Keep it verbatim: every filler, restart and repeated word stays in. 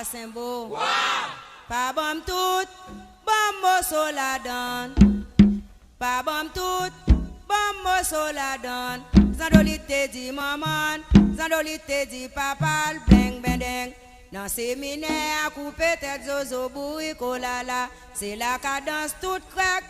Senbo. Pa ban m tout, ban m moso ladann. Pa ban m tout, ban m moso ladann. Zandolit te di manman l, Zandolit te di papa l, bleng bendeng. Nan seminè a koupe tèt zozo bourik olala. Se la kadans tout krèk.